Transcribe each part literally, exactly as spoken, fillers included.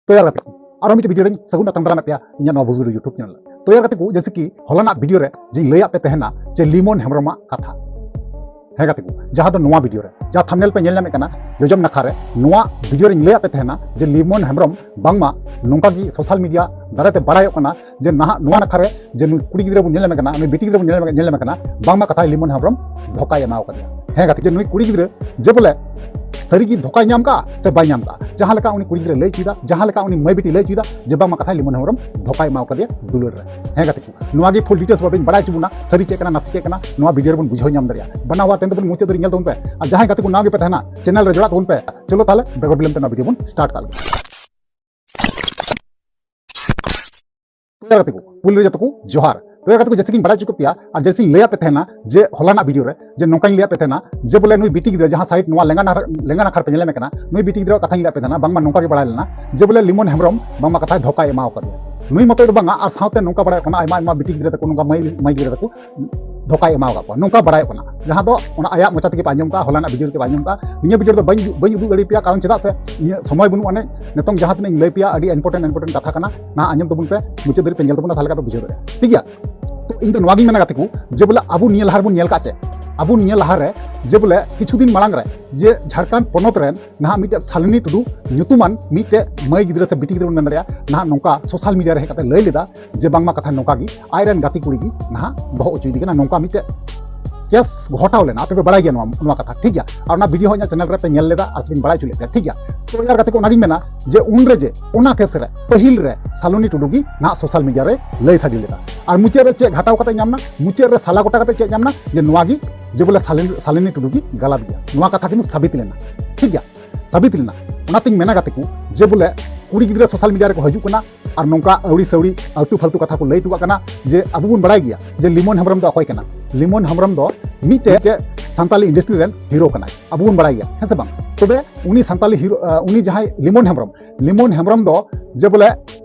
ᱛᱚ ᱭᱟᱨ ᱜᱟᱛᱮ ᱠᱚ, ᱟᱨᱚ ᱢᱤᱫᱴᱮᱡ ᱵᱷᱤᱰᱤᱭᱳ ᱨᱮᱧ ᱥᱟᱹᱜᱩᱱ ᱟᱛᱟᱝ ᱫᱟᱨᱟᱢᱮᱫ ᱯᱮᱭᱟ ᱤᱧᱟᱹᱜ ᱱᱚᱣᱟ ᱵᱩᱡᱽ ᱜᱩᱰᱩ YouTube ᱪᱮᱱᱮᱞ ᱨᱮ᱾ ᱛᱚ ᱭᱟᱨ ᱜᱟᱛᱮ ᱠᱚ, ᱡᱮᱭᱥᱮ ᱠᱤ ᱦᱚᱞᱟᱱᱟᱜ ᱵᱷᱤᱰᱤᱭᱳ ᱨᱮ ᱡᱮᱧ ᱞᱟᱹᱭᱟᱫ ᱯᱮ ᱛᱟᱦᱮᱱᱟ ᱡᱮ ᱞᱤᱢᱚᱱ ᱦᱮᱢᱵᱨᱚᱢᱟᱜ ᱠᱟᱛᱷᱟ, ᱦᱮᱸ ᱜᱟᱛᱮ ᱠᱚ, ᱡᱟᱦᱟᱸ ᱫᱚ ᱱᱚᱣᱟ ᱵᱷᱤᱰᱤᱭᱳ ᱨᱮ, ᱡᱟᱦᱟᱸ ᱛᱷᱟᱢᱵᱱᱮᱞ ᱯᱮ ᱧᱮᱞ ᱧᱟᱢᱮᱫ ᱠᱟᱱᱟ ᱡᱚᱡᱚᱢ ᱱᱟᱠᱷᱟ ᱨᱮ, ᱱᱚᱣᱟ ᱵᱷᱤᱰᱤᱭᱳ ᱨᱮᱧ ᱞᱟᱹᱭᱟᱫ ᱯᱮ ᱛᱟᱦᱮᱱᱟ ᱡᱮ ᱞᱤᱢᱚᱱ ᱦᱮᱢᱵᱨᱚᱢ ᱵᱟᱝᱢᱟ ᱱᱚᱝᱠᱟ ᱜᱮ ᱥᱳᱥᱟᱞ ᱢᱤᱰᱤᱭᱟ ᱫᱟᱨᱟᱭ ᱛᱮ ᱵᱟᱲᱟᱭᱚᱜ ᱠᱟᱱᱟ ᱡᱮ ᱱᱟᱦᱟᱜ ᱱᱚᱣᱟ ᱱᱟᱠᱷᱟ ᱨᱮ ᱡᱮ ᱱᱩᱭ ᱠᱩᱲᱤ ᱜᱤᱫᱽᱨᱟᱹ ᱵᱚᱱ ᱧᱮᱞ ᱧᱟᱢᱮ ᱠᱟᱱᱟ, ᱱᱩᱭ ᱵᱤᱴᱤ ᱜᱤᱫᱽᱨᱟᱹ ᱵᱚᱱ ᱧᱮᱞ ᱧᱟᱢᱮ ᱠᱟᱱᱟ, ᱵᱟᱝᱢᱟ ᱠᱟᱛᱷᱟᱭ ᱞᱤᱢᱚᱱ ᱦᱮᱢᱵᱨᱚᱢ ᱫᱷᱳᱠᱟᱭ ᱮᱢᱟᱣ ᱠᱟᱫᱮᱭᱟ᱾ ᱦᱮᱸ ᱜᱟᱛᱮ, ᱡᱮ ᱱᱩᱭ ᱠᱩᱲᱤ ᱜᱤᱫᱽᱨᱟᱹ ᱡᱮ ᱵᱚᱞᱮ ᱥᱟᱹᱨᱤ ᱜᱮ ᱫᱷᱳᱠᱟᱭ ᱧᱟᱢ ᱠᱟᱜᱼᱟ ᱥᱮ ᱵᱟᱭ ᱧᱟᱢ ᱠᱟᱜᱼᱟ, ᱡᱟᱦᱟᱸ ᱞᱮᱠᱟ ᱩᱱᱤ ᱠᱩᱲᱤ ᱜᱤᱫᱽᱨᱟᱹ ᱞᱟᱹᱭ ᱦᱚᱪᱚᱭᱮᱫᱟ, ᱡᱟᱦᱟᱸ ᱞᱮᱠᱟ ᱩᱱᱤ ᱢᱟᱹᱭ ᱵᱤᱴᱤ ᱞᱟᱹᱭ ᱦᱚᱪᱚᱭᱮᱫᱟ ᱡᱮ ᱵᱟᱝᱢᱟ ᱠᱟᱛᱷᱟᱭ ᱞᱤᱢᱚᱱ ᱦᱮᱢᱵᱨᱚᱢ ᱫᱷᱳᱠᱟᱭ ᱮᱢᱟᱣ ᱠᱟᱫᱮᱭᱟ ᱫᱩᱞᱟᱹᱲ ᱨᱮ᱾ ᱦᱮᱸ ᱜᱟᱛᱮ ᱠᱚ, ᱱᱚᱣᱟ ᱜᱮ ᱯᱷᱩᱞ ᱰᱤᱴᱮᱞᱥ ᱵᱟᱵᱮᱱ ᱵᱟᱲᱟᱭ ᱦᱚᱪᱚ ᱵᱚᱱᱟ, ᱥᱟᱹᱨᱤ ᱪᱮᱫ ᱠᱟᱱᱟ ᱱᱟᱥᱮ ᱪᱮᱫ ᱠᱟᱱᱟ, ᱱᱚᱣᱟ ᱵᱷᱤᱰᱤᱭᱳ ᱨᱮᱵᱚᱱ ᱵᱩᱡᱷᱟᱹᱣ ᱧᱟᱢ ᱫᱟᱲᱮᱭᱟᱜᱼᱟ᱾ ᱵᱟᱱᱟ ᱦᱚᱲ ᱛᱮᱱ ᱫᱚᱵᱚᱱ ᱢᱩᱪᱟᱹᱫ ᱫᱷᱟᱹᱨᱤᱡ ᱧᱮᱞ ᱛᱟᱵᱚᱱ ᱯᱮ, ᱟᱨ ᱡᱟᱦᱟᱸᱭ ᱜᱟᱛᱮ ᱠᱚ ᱱᱟᱣᱟ ᱜᱮᱯᱮ ᱛᱟᱦᱮᱱᱟ ᱪᱮᱱᱮᱞ ᱨᱮ ᱡᱚᱲᱟᱜ ᱛᱟᱵᱚᱱ ᱯᱮ᱾ ᱪᱚᱞᱚ ᱛᱟᱦᱞᱮ ᱵᱮᱜᱚᱨ ᱵᱤᱞᱚᱢ ᱛᱮ ᱱᱚᱣᱟ ᱵᱷᱤᱰᱤᱭᱳ ᱵᱚᱱ ᱥᱴᱟᱨᱴ ᱠᱟᱜ ᱞᱮᱜᱮ᱾ ᱛᱚ ᱭᱟᱨ ᱜᱟᱛᱮ ᱠᱚ, ᱯᱩᱭᱞᱩ ᱨᱮ ᱡᱚᱛᱚ ᱠᱚ ᱡᱚᱦᱟᱨ᱾ ᱛᱚ ᱭᱟᱨ ᱜᱟᱛᱮ ᱠᱚ, ᱡᱮᱭᱥᱮ ᱠᱤᱧ ᱵᱟᱲᱟᱭ ᱦᱚᱪᱚ ᱠᱮᱫ ᱯᱮᱭᱟ, ᱟᱨ ᱡᱮᱭᱥᱮᱧ ᱞᱟᱹᱭᱟᱫ ᱯᱮ ᱛᱟᱦᱮᱱᱟ ᱡᱮ ᱦᱚᱞᱟᱱᱟᱜ ᱵᱷᱤᱰᱤᱭᱳ ᱨᱮ, ᱡᱮ ᱱᱚᱝᱠᱟᱧ ᱞᱟᱹᱭᱟᱫ ᱯᱮ ᱛᱟᱦᱮᱱᱟ ᱡᱮ ᱵᱚᱞᱮ ᱱᱩᱭ ᱵᱤᱴᱤ ᱜᱤᱫᱽᱨᱟᱹ ᱡᱟᱦᱟᱸ ᱥᱟᱭᱤᱰ ᱱᱚᱣᱟ ᱞᱮᱸᱜᱟ ᱱᱟᱠᱷᱟ, ᱞᱮᱸᱜᱟ ᱱᱟᱠᱷᱟ ᱨᱮᱯᱮ ᱧᱮᱞᱮ ᱠᱟᱱᱟ, ᱱᱩᱭ ᱵᱤᱴᱤ ᱜᱤᱫᱽᱨᱟᱹᱣᱟᱜ ᱠᱟᱛᱷᱟᱧ ᱞᱟᱹᱭᱟᱫ ᱯᱮ ᱛᱟᱦᱮᱱᱟ, ᱵᱟᱝᱢᱟ ᱱᱚᱝᱠᱟ ᱜᱮ ᱵᱟᱲᱟᱭ ᱞᱮᱱᱟ ᱡᱮ ᱵᱚᱞᱮ ᱞᱤᱢᱚᱱ ᱦᱮᱢᱵᱨᱚᱢ ᱵᱟᱝᱢᱟ ᱠᱟᱛᱷᱟᱭ ᱫᱷᱳᱠᱟᱭ ᱮᱢᱟᱣ ᱠᱟᱫᱮᱭᱟ᱾ ᱱᱩᱭ ᱢᱚᱛᱚᱡ ᱫᱚ ᱵᱟᱝᱟ, ᱟᱨ ᱥᱟᱶᱛᱮ ᱱᱚᱝᱠᱟ ᱵᱟᱲᱟᱭᱚᱜ ᱠᱟᱱᱟ ᱟᱭᱢᱟ ᱟᱭᱢᱟ ᱵᱤᱴᱤ ᱜᱤᱫᱽᱨᱟᱹ ᱛᱟᱠᱚ, ᱱᱚᱝᱠᱟ ᱢᱟᱹᱭ, ᱢᱟᱹᱭ ᱜᱤᱫᱽᱨᱟᱹ ᱛᱟᱠᱚ ᱫᱷᱳᱠᱟᱭ ᱮᱢᱟᱣ ᱠᱟᱫ ᱠᱚᱣᱟ, ᱱᱚᱝᱠᱟ ᱵᱟᱲᱟᱭᱚᱜ ᱠᱟᱱᱟ, ᱡᱟᱦᱟᱸ ᱫᱚ ᱚᱱᱟ ᱟᱭᱟᱜ ᱢᱚᱪᱟ ᱛᱮᱜᱮ ᱯᱮ ᱟᱸᱡᱚᱢ ᱠᱟᱜᱼᱟ, ᱦᱚᱞᱟᱱᱟᱜ ᱵᱷᱤᱰᱤᱭᱳ ᱨᱮ ᱯᱮ ᱟᱸᱡᱚᱢ ᱠᱟᱜᱼᱟ᱾ ᱱᱤᱭᱟᱹ ᱵᱷᱤᱰᱤᱭᱳ ᱨᱮᱫᱚ ᱵᱟᱹᱧ, ᱵᱟᱹᱧ ᱩᱫᱩᱜ ᱫᱟᱲᱮ ᱯᱮᱭᱟ, ᱠᱟᱨᱚᱱ ᱪᱮᱫᱟᱜ ᱥᱮ ᱤᱧᱟᱹᱜ ᱥᱚᱢᱚᱭ ᱵᱟᱹᱱᱩᱜ ᱟᱹᱱᱤᱡ᱾ ᱱᱤᱛᱚᱝ ᱡᱟᱦᱟᱸ ᱛᱤᱱᱟᱹᱜ ᱤᱧ ᱞᱟᱹᱭ ᱯᱮᱭᱟ ᱟᱹᱰᱤ ᱤᱢᱯᱚᱨᱴᱮᱱᱴ, ᱤᱢᱯᱚᱨᱴᱮᱱᱴ ᱠᱟᱛᱷᱟ ᱠᱟᱱᱟ, ᱱᱟᱦᱟᱜ ᱟᱸᱡᱚᱢ ᱛᱟᱵᱚᱱ ᱯᱮ, ᱢᱩᱪᱟᱹᱫ ᱫᱷᱟᱹᱨᱤᱡ ᱯᱮ ᱧᱮᱞ ᱛᱟᱵᱚᱱᱟ, ᱛᱟᱦᱞᱮ ᱠᱷᱟᱱ ᱯᱮ ᱵᱩᱡᱷᱟᱹᱣ ᱫᱟᱲᱮᱭᱟᱜᱼᱟ, ᱴᱷᱤᱠ ᱜᱮᱭᱟ? ᱛᱚ ᱤᱧ ᱫᱚ ᱱᱚᱣᱟ ᱜᱤᱧ ᱢᱮᱱᱟ ᱜᱟᱛᱮ ᱠᱚ, ᱡᱮ ᱵᱚᱞᱮ ᱟᱵᱚ ᱱᱤᱭᱟᱹ ᱞᱟᱦᱟ ᱨᱮᱵᱚᱱ ᱧᱮᱞ ᱠᱟᱜ ᱪᱮᱫ, ᱟᱵᱚ ᱱᱤᱭᱟᱹ ᱞᱟᱦᱟ ᱨᱮ ᱡᱮ ᱵᱚᱞᱮ ᱠᱤᱪᱷᱩ ᱫᱤᱱ ᱢᱟᱲᱟᱝ ᱨᱮ ᱡᱮ ᱡᱷᱟᱲᱠᱷᱚᱸᱰ ᱯᱚᱱᱚᱛ ᱨᱮᱱ ᱱᱟᱦᱟᱜ ᱢᱤᱫᱴᱮᱡ ᱥᱟᱞᱤᱱᱤ ᱴᱩᱰᱩ ᱧᱩᱛᱩᱢᱟᱱ ᱢᱤᱫᱴᱮᱡ ᱢᱟᱹᱭ ᱜᱤᱫᱽᱨᱟᱹ ᱥᱮ ᱵᱤᱴᱤ ᱜᱤᱫᱽᱨᱟᱹ ᱵᱚᱱ ᱢᱮᱱ ᱫᱟᱲᱮᱭᱟᱜᱼᱟ, ᱱᱟᱦᱟᱜ ᱱᱚᱝᱠᱟ ᱥᱳᱥᱟᱞ ᱢᱤᱰᱤᱭᱟ ᱨᱮ ᱦᱮᱡ ᱠᱟᱛᱮ ᱞᱟᱹᱭ ᱞᱮᱫᱟ ᱡᱮ ᱵᱟᱝᱢᱟ ᱠᱟᱛᱷᱟ ᱱᱚᱝᱠᱟ ᱜᱮ ᱟᱡᱨᱮᱱ ᱜᱟᱛᱮ ᱠᱩᱲᱤ ᱜᱮ ᱱᱟᱦᱟᱜ ᱫᱚᱦᱚ ᱦᱚᱪᱚᱭᱮᱫᱮ ᱠᱟᱱᱟ, ᱱᱚᱝᱠᱟ ᱢᱤᱫᱴᱮᱡ ᱠᱮᱥ ᱜᱷᱚᱴᱟᱣ ᱞᱮᱱᱟ᱾ ᱟᱯᱮ ᱯᱮ ᱵᱟᱲᱟᱭ ᱜᱮᱭᱟ ᱱᱚᱣᱟ, ᱱᱚᱣᱟ ᱠᱟᱛᱷᱟ, ᱴᱷᱤᱠ ᱜᱮᱭᱟ? ᱟᱨ ᱚᱱᱟ ᱵᱷᱤᱰᱤᱭᱳ ᱦᱚᱸ ᱤᱧᱟᱹᱜ ᱪᱮᱱᱮᱞ ᱨᱮ ᱯᱮ ᱧᱮᱞ ᱞᱮᱫᱟ ᱟᱨ ᱥᱮ ᱵᱤᱱ ᱵᱟᱲᱟᱭ ᱦᱚᱪᱚ ᱞᱮᱫ ᱯᱮᱭᱟ, ᱴᱷᱤᱠ ᱜᱮᱭᱟ? ᱛᱚ ᱭᱟᱨ ᱜᱟᱛᱮ ᱠᱚ, ᱚᱱᱟᱜᱤᱧ ᱢᱮᱱᱟ ᱡᱮ ᱩᱱᱨᱮ ᱡᱮ ᱚᱱᱟ ᱠᱮᱥ ᱨᱮ ᱯᱟᱹᱦᱤᱞ ᱨᱮ ᱥᱟᱞᱩᱱᱤ ᱴᱩᱰᱩ ᱜᱮ ᱱᱟᱦᱟᱜ ᱥᱳᱥᱟᱞ ᱢᱤᱰᱤᱭᱟ ᱨᱮ ᱞᱟᱹᱭ ᱥᱟᱰᱮ ᱞᱮᱫᱟ᱾ ᱟᱨ ᱢᱩᱪᱟᱹᱫ ᱨᱮ ᱪᱮᱫ ᱜᱷᱟᱴᱟᱣ ᱠᱟᱛᱮ ᱧᱟᱢ ᱮᱱᱟ? ᱢᱩᱪᱟᱹᱫ ᱨᱮ ᱥᱟᱞᱟ ᱜᱚᱴᱟ ᱠᱟᱛᱮ ᱪᱮᱫ ᱧᱟᱢ ᱮᱱᱟ? ᱡᱮ ᱱᱚᱣᱟ ᱜᱮ, ᱡᱮ ᱵᱚᱞᱮ ᱥᱟᱞᱤᱱ-, ᱥᱟᱞᱤᱱᱤ ᱴᱩᱰᱩ ᱜᱮ ᱜᱟᱞᱟᱛ ᱜᱮᱭᱟ, ᱱᱚᱣᱟ ᱠᱟᱛᱷᱟ ᱠᱤᱱᱛᱩ ᱥᱟᱵᱤᱛ ᱞᱮᱱᱟ, ᱴᱷᱤᱠ ᱜᱮᱭᱟ? ᱥᱟᱵᱤᱛ ᱞᱮᱱᱟ᱾ ᱚᱱᱟᱛᱤᱧ ᱢᱮᱱᱟ ᱜᱟᱛᱮ ᱠᱚ, ᱡᱮ ᱵᱚᱞᱮ ᱠᱩᱲᱤ ᱜᱤᱫᱽᱨᱟᱹ ᱥᱳᱥᱟᱞ ᱢᱤᱰᱤᱭᱟ ᱨᱮᱠᱚ ᱦᱤᱡᱩᱜ ᱠᱟᱱᱟ ᱟᱨ ᱱᱚᱝᱠᱟ ᱟᱹᱣᱲᱤ ᱥᱟᱹᱣᱲᱤ ᱟᱞᱛᱩ ᱯᱷᱟᱞᱛᱩ ᱠᱟᱛᱷᱟ ᱠᱚ ᱞᱟᱹᱭ ᱦᱚᱴᱚ ᱠᱟᱜ ᱠᱟᱱᱟ᱾ ᱡᱮ ᱟᱵᱚ ᱵᱚᱱ ᱵᱟᱲᱟᱭ ᱜᱮᱭᱟ ᱡᱮ ᱞᱤᱢᱚᱱ ᱦᱮᱢᱵᱨᱚᱢ ᱫᱚ ᱚᱠᱚᱭ ᱠᱟᱱᱟ? ᱞᱤᱢᱚᱱ ᱦᱮᱢᱵᱨᱚᱢ ᱫᱚ ᱢᱤᱫᱴᱮᱡ ᱥᱟᱱᱛᱟᱞᱤ ᱤᱱᱰᱟᱥᱴᱨᱤ ᱨᱮᱱ ᱦᱤᱨᱳ ᱠᱟᱱᱟᱭ, ᱟᱵᱚ ᱵᱚᱱ ᱵᱟᱲᱟᱭ ᱜᱮᱭᱟ, ᱦᱮᱸ ᱥᱮ ᱵᱟᱝ? ᱛᱚᱵᱮ ᱩᱱᱤ ᱥᱟᱱᱛᱟᱞᱤ ᱦᱤᱨᱳ, ᱟᱸ, ᱩᱱᱤ ᱡᱟᱦᱟᱸᱭ ᱞᱤᱢᱚᱱ ᱦᱮᱢᱵᱨᱚᱢ, ᱞᱤᱢᱚᱱ ᱦᱮᱢᱵᱨᱚᱢ ᱫᱚ ᱡᱮ ᱵᱚᱞᱮ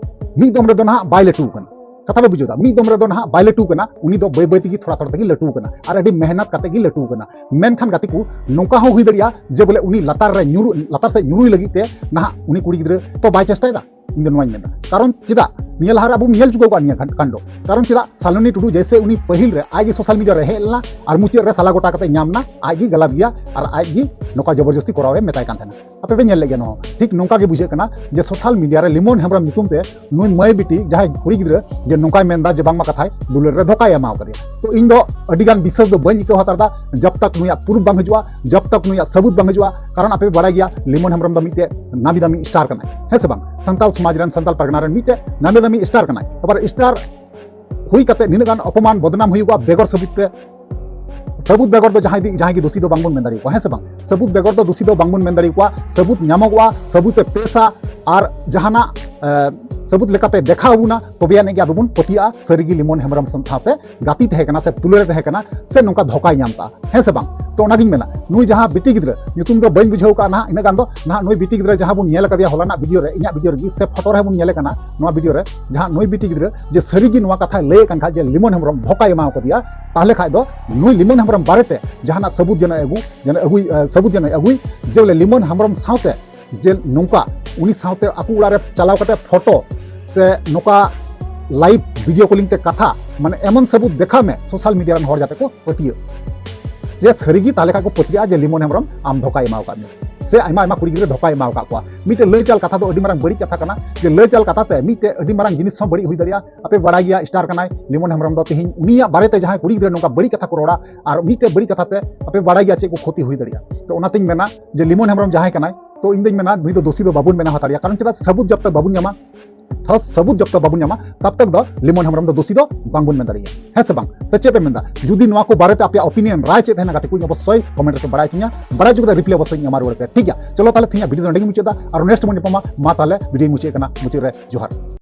ᱢᱤᱫ ᱫᱚᱢ ᱨᱮᱫᱚ ᱱᱟᱦᱟᱜ ᱵᱟᱭ ᱞᱟᱹᱴᱩ ᱠᱟᱱᱟ, ᱠᱟᱛᱷᱟ ᱯᱮ ᱵᱩᱡᱷᱟᱹᱣ ᱫᱟ? ᱢᱤᱫ ᱫᱚᱢ ᱨᱮᱫᱚ ᱱᱟᱦᱟᱜ ᱵᱟᱭ ᱞᱟᱹᱴᱩ ᱠᱟᱱᱟ, ᱩᱱᱤ ᱫᱚ ᱵᱟᱹᱭ ᱵᱟᱹᱭ ᱛᱮᱜᱮ ᱛᱷᱚᱲᱟ ᱛᱷᱚᱲᱟ ᱛᱮᱜᱮ ᱞᱟᱹᱴᱩ ᱠᱟᱱᱟ ᱟᱨ ᱟᱹᱰᱤ ᱢᱮᱦᱱᱚᱛ ᱠᱟᱛᱮ ᱜᱮ ᱞᱟᱹᱴᱩ ᱠᱟᱱᱟ᱾ ᱢᱮᱱᱠᱷᱟᱱ ᱜᱟᱛᱮ ᱠᱚ, ᱱᱚᱝᱠᱟ ᱦᱚᱸ ᱦᱩᱭ ᱫᱟᱲᱮᱭᱟᱜᱼᱟ ᱡᱮ ᱵᱚᱞᱮ ᱩᱱᱤ ᱞᱟᱛᱟᱨ ᱨᱮ ᱧᱩᱨᱩ, ᱞᱟᱛᱟᱨ ᱥᱮᱫ ᱧᱩᱨᱩᱭ ᱞᱟᱹᱜᱤᱫ ᱛᱮ ᱱᱟᱦᱟᱜ ᱩᱱᱤ ᱠᱩᱲᱤ ᱜᱤᱫᱽᱨᱟᱹ ᱛᱚ ᱵᱟᱭ ᱪᱮᱥᱴᱟᱭᱮᱫᱟ, ᱤᱧ ᱫᱚ ᱱᱚᱣᱟᱧ ᱢᱮᱱᱟ᱾ ᱠᱟᱨᱚᱱ ᱪᱮᱫᱟᱜ? ᱱᱤᱭᱟᱹ ᱞᱟᱦᱟ ᱨᱮ ᱟᱵᱚ ᱧᱮᱞ ᱪᱩᱠᱟᱹᱣ ᱠᱟᱜ ᱱᱤᱭᱟᱹ ᱠᱷᱟᱱ-, ᱠᱟᱱᱰᱚ᱾ ᱠᱟᱨᱚᱱ ᱪᱮᱫᱟᱜ? ᱥᱟᱞᱚᱱᱤ ᱴᱩᱰᱩ ᱡᱮᱭᱥᱮ ᱩᱱᱤ ᱯᱟᱹᱦᱤᱞ ᱨᱮ ᱟᱡ ᱜᱮ ᱥᱳᱥᱟᱞ ᱢᱤᱰᱤᱭᱟ ᱨᱮ ᱦᱮᱡ ᱞᱮᱱᱟ ᱟᱨ ᱢᱩᱪᱟᱹᱫ ᱨᱮ ᱥᱟᱞᱟ ᱜᱚᱴᱟ ᱠᱟᱛᱮ ᱧᱟᱢ ᱮᱱᱟ, ᱟᱡ ᱜᱮ ᱜᱟᱞᱟᱛ ᱜᱮᱭᱟ ᱟᱨ ᱟᱡ ᱜᱮ ᱱᱚᱝᱠᱟ ᱡᱚᱵᱚᱨᱡᱚᱥᱛᱤ ᱠᱚᱨᱟᱣ ᱮ ᱢᱮᱛᱟᱭ ᱠᱟᱱ ᱛᱟᱦᱮᱱᱟ᱾ ᱟᱯᱮ ᱯᱮ ᱧᱮᱞ ᱞᱮᱫ ᱜᱮᱭᱟ ᱱᱚᱣᱟ᱾ ᱴᱷᱤᱠ ᱱᱚᱝᱠᱟ ᱜᱮ ᱵᱩᱡᱷᱟᱹᱜ ᱠᱟᱱᱟ ᱡᱮ ᱥᱳᱥᱟᱞ ᱢᱤᱰᱤᱭᱟ ᱨᱮ ᱞᱤᱢᱚᱱ ᱦᱮᱢᱵᱨᱚᱢ ᱧᱩᱛᱩᱢ ᱛᱮ ᱱᱩᱭ ᱢᱟᱹᱭ ᱵᱤᱴᱤ ᱡᱟᱦᱟᱸᱭ ᱠᱩᱲᱤ ᱜᱤᱫᱽᱨᱟᱹ ᱡᱮ ᱱᱚᱝᱠᱟᱭ ᱢᱮᱱᱫᱟ ᱡᱮ ᱵᱟᱝᱢᱟ ᱠᱟᱛᱷᱟᱭ ᱫᱩᱞᱟᱹᱲ ᱨᱮ ᱫᱷᱳᱠᱟᱭ ᱮᱢᱟᱣ ᱠᱟᱫᱮᱭᱟ᱾ ᱛᱚ ᱤᱧ ᱫᱚ ᱟᱹᱰᱤ ᱜᱟᱱ ᱵᱤᱥᱥᱟᱥ ᱫᱚ ᱵᱟᱹᱧ ᱟᱹᱭᱠᱟᱹᱣ ᱦᱟᱛᱟᱲ ᱫᱟ ᱡᱟᱵ ᱛᱟᱠ ᱱᱩᱭᱟᱜ ᱯᱨᱩᱯ ᱵᱟᱝ ᱦᱤᱡᱩᱜᱼᱟ, ᱡᱟᱵ ᱛᱟᱠ ᱱᱩᱭᱟᱜ ᱥᱟᱵᱩᱛ ᱵᱟᱝ ᱦᱤᱡᱩᱜᱼᱟ᱾ ᱠᱟᱨᱚᱱ ᱟᱯᱮ ᱯᱮ ᱵᱟᱲᱟᱭ ᱜᱮᱭᱟ ᱞᱤᱢᱚᱱ ᱦᱮᱢᱵᱨᱚᱢ ᱫᱚ ᱢᱤᱫᱴᱮᱡ ᱱᱟᱢᱤ ᱫᱟᱢᱤ ᱥᱴᱟᱨ ᱠᱟᱱᱟᱭ, ᱦᱮᱸ ᱥᱮ ᱵᱟᱝ? ᱥᱟᱱᱛᱟᱲ ᱥᱚᱢᱟᱡᱽ ᱨᱮᱱ, ᱥᱟᱱᱛᱟᱲ ᱯᱟᱨᱜᱟᱱᱟ ᱨᱮᱱ ᱢᱤᱫᱴᱮᱡ ᱱᱟᱢᱤ ᱫᱟᱢᱤ ᱥᱴᱟᱨ ᱠᱟᱱᱟᱭ᱾ ᱟᱵᱟᱨ ᱥᱴᱟᱨ ᱦᱩᱭ ᱠᱟᱛᱮ ᱱᱤᱱᱟᱹᱜ ᱜᱟᱱ ᱚᱯᱚᱢᱟᱱ ᱵᱚᱫᱱᱟᱢ ᱦᱩᱭᱩᱜᱼᱟ ᱵᱮᱜᱚᱨ ᱥᱟᱵᱩᱛ ᱛᱮ᱾ ᱥᱟᱵᱩᱛ ᱵᱮᱜᱚᱨ ᱫᱚ ᱡᱟᱦᱟᱸᱭ ᱫᱤ-, ᱡᱟᱦᱟᱸᱭ ᱜᱮ ᱫᱳᱥᱤ ᱫᱚ ᱵᱟᱝᱵᱚᱱ ᱢᱮᱱ ᱫᱟᱲᱮᱭᱟᱠᱚᱣᱟ, ᱦᱮᱸ ᱥᱮ ᱵᱟᱝ? ᱥᱟᱵᱩᱛ ᱵᱮᱜᱚᱨ ᱫᱚ ᱫᱳᱥᱤ ᱫᱚ ᱵᱟᱝᱵᱚᱱ ᱢᱮᱱ ᱫᱟᱲᱮᱭᱟᱠᱚᱣᱟ᱾ ᱥᱟᱵᱩᱛ ᱧᱟᱢᱚᱜᱚᱜᱼᱟ, ᱥᱟᱵᱩᱛ ᱮ ᱯᱮᱥᱟ ᱟᱨ ᱡᱟᱦᱟᱱᱟᱜ, ᱮ, ᱥᱟᱵᱩᱛ ᱞᱮᱠᱟᱛᱮ ᱫᱮᱠᱷᱟᱣ ᱟᱵᱚᱱᱟ, ᱛᱚᱵᱮ ᱟᱹᱱᱤᱡ ᱜᱮ ᱟᱵᱚ ᱵᱚᱱ ᱯᱟᱹᱛᱭᱟᱹᱜᱼᱟ ᱥᱟᱹᱨᱤᱜᱮ ᱞᱤᱢᱚᱱ ᱦᱮᱢᱵᱨᱚᱢ ᱥᱟᱶᱛᱮ ᱜᱟᱛᱮ ᱛᱟᱦᱮᱸ ᱠᱟᱱᱟ ᱥᱮ ᱛᱩᱞᱟᱹᱲ ᱮ ᱛᱟᱦᱮᱸ ᱠᱟᱱᱟ ᱥᱮ ᱱᱚᱝᱠᱟ ᱫᱷᱳᱠᱟᱭ ᱧᱟᱢ ᱠᱟᱜᱼᱟ, ᱦᱮᱸ ᱥᱮ ᱵᱟᱝ? ᱛᱚ ᱚᱱᱟᱜᱤᱧ ᱢᱮᱱᱟ, ᱱᱩᱭ ᱡᱟᱦᱟᱸ ᱵᱤᱴᱤ ᱜᱤᱫᱽᱨᱟᱹ, ᱧᱩᱛᱩᱢ ᱫᱚ ᱵᱟᱹᱧ ᱵᱩᱡᱷᱟᱹᱣ ᱠᱟᱜᱼᱟ ᱱᱟᱦᱟᱜ ᱤᱱᱟᱹᱜ ᱜᱟᱱ ᱫᱚ, ᱱᱟᱦᱟᱜ ᱱᱩᱭ ᱵᱤᱴᱤ ᱜᱤᱫᱽᱨᱟᱹ ᱡᱟᱦᱟᱸ ᱵᱚᱱ ᱧᱮᱞ ᱟᱠᱟᱫᱮᱭᱟ ᱦᱚᱞᱟᱱᱟᱜ ᱵᱷᱤᱰᱤᱭᱳ ᱨᱮ, ᱤᱧᱟᱹᱜ ᱵᱷᱤᱰᱤᱭᱳ ᱨᱮᱜᱮ ᱥᱮ ᱯᱷᱳᱴᱳ ᱨᱮᱦᱚᱸ ᱵᱚᱱ ᱧᱮᱞᱮ ᱠᱟᱱᱟ ᱱᱚᱣᱟ ᱵᱷᱤᱰᱤᱭᱳ ᱨᱮ, ᱡᱟᱦᱟᱸ ᱱᱩᱭ ᱵᱤᱴᱤ ᱜᱤᱫᱽᱨᱟᱹ ᱡᱮ ᱥᱟᱹᱨᱤᱜᱮ ᱱᱚᱣᱟ ᱠᱟᱛᱷᱟᱭ ᱞᱟᱹᱭᱮᱫ ᱠᱟᱱ ᱠᱷᱟᱡ ᱡᱮ ᱞᱤᱢᱚᱱ ᱦᱮᱢᱵᱨᱚᱢ ᱫᱷᱳᱠᱟᱭ ᱮᱢᱟᱣ ᱠᱟᱫᱮᱭᱟ, ᱛᱟᱦᱞᱮ ᱠᱷᱟᱡ ᱫᱚ ᱱᱩᱭ ᱞᱤᱢᱚᱱ ᱦᱮᱢᱵᱨᱚᱢ ᱵᱟᱨᱮᱛᱮ ᱡᱟᱦᱟᱱᱟᱜ ᱥᱟᱹᱵᱩᱛ ᱡᱮᱱᱚ ᱟᱹᱜᱩ, ᱡᱮᱱᱚ ᱟᱹᱜᱩᱭ, ᱮ, ᱥᱟᱹᱵᱩᱛ ᱡᱮᱱᱚ ᱟᱹᱜᱩᱭ ᱡᱮ ᱵᱚᱞᱮ ᱞᱤᱢᱚᱱ ᱦᱮᱢᱵᱨᱚᱢ ᱥᱟᱶᱛᱮ ᱡᱮ ᱱᱚᱝᱠᱟ ᱩᱱᱤ ᱥᱟᱶᱛᱮ ᱟᱠᱚ ᱚᱲᱟᱜ ᱨᱮ ᱪᱟᱞᱟᱣ ᱠᱟᱛᱮ ᱯᱷᱳᱴᱳ ᱥᱮ ᱱᱚᱝᱠᱟ ᱞᱟᱭᱤᱵᱷ ᱵᱷᱤᱰᱤᱭᱳ ᱠᱚᱞᱤᱝ ᱛᱮ ᱠᱟᱛᱷᱟ, ᱢᱟᱱᱮ ᱮᱢᱚᱱ ᱥᱟᱹᱵᱩᱛ ᱫᱮᱠᱷᱟᱣ ᱢᱮ ᱥᱳᱥᱟᱞ ᱢᱤᱰᱤᱭᱟ ᱨᱮᱱ ᱦᱚᱲ ᱡᱟᱛᱮ ᱠᱚ ᱯᱟᱹᱛᱭᱟᱹᱜ᱾ ᱥᱮ ᱥᱟᱹᱨᱤᱜᱮ ᱛᱟᱦᱞᱮ ᱠᱷᱟᱡ ᱠᱚ ᱯᱟᱹᱛᱭᱟᱹᱜᱼᱟ ᱡᱮ ᱞᱤᱢᱚᱱ ᱦᱮᱢᱵᱨᱚᱢ ᱟᱢ ᱫᱷᱳᱠᱟᱭ ᱮᱢᱟᱣ ᱠᱟᱫ ᱢᱮᱭᱟ, ᱥᱮ ᱟᱭᱢᱟ ᱟᱭᱢᱟ ᱠᱩᱲᱤ ᱜᱤᱫᱽᱨᱟᱹ ᱫᱷᱳᱠᱟᱭ ᱮᱢᱟᱣ ᱠᱟᱫ ᱠᱚᱣᱟ᱾ ᱢᱤᱫᱴᱮᱡ ᱞᱟᱹᱭ ᱪᱟᱞ ᱠᱟᱛᱷᱟ ᱫᱚ ᱟᱹᱰᱤ ᱢᱟᱨᱟᱝ ᱵᱟᱹᱲᱤᱡ ᱠᱟᱛᱷᱟ ᱠᱟᱱᱟ, ᱡᱮ ᱞᱟᱹᱭ ᱪᱟᱞ ᱠᱟᱛᱷᱟ ᱛᱮ ᱢᱤᱫᱴᱮᱡ ᱟᱹᱰᱤ ᱢᱟᱨᱟᱝ ᱡᱤᱱᱤᱥ ᱦᱚᱸ ᱵᱟᱹᱲᱤᱡ ᱦᱩᱭ ᱫᱟᱲᱮᱭᱟᱜᱼᱟ᱾ ᱟᱯᱮ ᱵᱟᱲᱟᱭ ᱜᱮᱭᱟ ᱥᱴᱟᱨ ᱠᱟᱱᱟᱭ ᱞᱤᱢᱚᱱ ᱦᱮᱢᱵᱨᱚᱢ ᱫᱚ, ᱛᱮᱦᱮᱧ ᱩᱱᱤᱭᱟᱜ ᱵᱟᱨᱮᱛᱮ ᱡᱟᱦᱟᱸᱭ ᱠᱩᱲᱤ ᱜᱤᱫᱽᱨᱟᱹ ᱱᱚᱝᱠᱟ ᱵᱟᱹᱲᱤᱡ ᱠᱟᱛᱷᱟ ᱠᱚ ᱨᱚᱲᱟ ᱟᱨ ᱢᱤᱫᱴᱮᱡ ᱵᱟᱹᱲᱤᱡ ᱠᱟᱛᱷᱟ ᱛᱮ ᱟᱯᱮ ᱵᱟᱲᱟᱭ ᱜᱮᱭᱟ ᱪᱮᱫ ᱠᱚ ᱠᱷᱚᱛᱤ ᱦᱩᱭ ᱫᱟᱲᱮᱭᱟᱜᱼᱟ᱾ ᱛᱚ ᱚᱱᱟᱛᱤᱧ ᱢᱮᱱᱟ ᱡᱮ ᱞᱤᱢᱚᱱ ᱦᱮᱢᱵᱨᱚᱢ ᱡᱟᱦᱟᱸᱭ ᱠᱟᱱᱟᱭ, ᱛᱚ ᱤᱧ ᱫᱚᱧ ᱢᱮᱱᱟ ᱱᱩᱭ ᱫᱚ ᱫᱳᱥᱤ ᱫᱚ ᱵᱟᱵᱚᱱ ᱢᱮᱱᱟ ᱦᱟᱛᱟᱲᱮᱭᱟ, ᱠᱟᱨᱚᱱ ᱪᱮᱫᱟᱜ ᱥᱟᱹᱵᱩᱛ ᱡᱚᱵ ᱛᱚᱠ ᱵᱟᱵᱚᱱ ᱧᱟᱢᱟ, ᱴᱷᱟᱹᱥ ᱥᱟᱹᱵᱩᱛ ᱡᱚᱵ ᱛᱚᱠ ᱵᱟᱵᱚᱱ ᱧᱟᱢᱟ, ᱛᱟᱵ ᱛᱚᱠ ᱫᱚ ᱞᱤᱢᱚᱱ ᱦᱮᱢᱵᱨᱚᱢ ᱫᱚ ᱫᱳᱥᱤ ᱫᱚ ᱵᱟᱝᱵᱚᱱ ᱢᱮᱱ ᱫᱟᱲᱮᱭᱟᱜᱼᱟ, ᱦᱮᱸ ᱥᱮ ᱵᱟᱝ? ᱥᱮ ᱪᱮᱫ ᱯᱮ ᱢᱮᱱᱫᱟ? ᱡᱩᱫᱤ ᱱᱚᱣᱟ ᱠᱚ ᱵᱟᱨᱮᱛᱮ ᱟᱯᱮᱭᱟᱜ ᱚᱯᱤᱱᱤᱭᱚᱱ, ᱨᱟᱭ ᱪᱮᱫ ᱛᱟᱦᱮᱱᱟ ᱜᱟᱛᱮ ᱠᱚ, ᱚᱵᱚᱥᱥᱳᱭ ᱠᱚᱢᱮᱱᱴ ᱨᱮᱯᱮ ᱵᱟᱲᱟᱭ ᱦᱚᱪᱚᱧᱟ, ᱵᱟᱲᱟᱭ ᱦᱚᱪᱚ ᱠᱟᱛᱮ ᱨᱤᱯᱞᱟᱭ ᱚᱵᱚᱥᱥᱳᱭ ᱤᱧ ᱮᱢᱟ ᱨᱩᱣᱟᱹᱲ ᱯᱮ, ᱴᱷᱤᱠ ᱜᱮᱭᱟ? ᱪᱚᱞᱚ ᱛᱟᱦᱞᱮ ᱛᱮᱦᱮᱧᱟᱜ ᱵᱷᱤᱰᱤᱭᱳ ᱫᱚ ᱱᱚᱸᱰᱮ ᱜᱮ ᱢᱩᱪᱟᱹᱫᱟ, ᱟᱨ ᱱᱮᱠᱥᱴ ᱵᱚᱱ ᱧᱟᱯᱟᱢᱟ᱾ ᱢᱟ ᱛᱟᱦᱞᱮ ᱵᱷᱤᱰᱤᱭᱳ ᱢᱩᱪᱟᱹᱫ ᱠᱟᱱᱟ, ᱢᱩᱪᱟᱹᱫ ᱨᱮ ᱡᱚᱦᱟᱨ᱾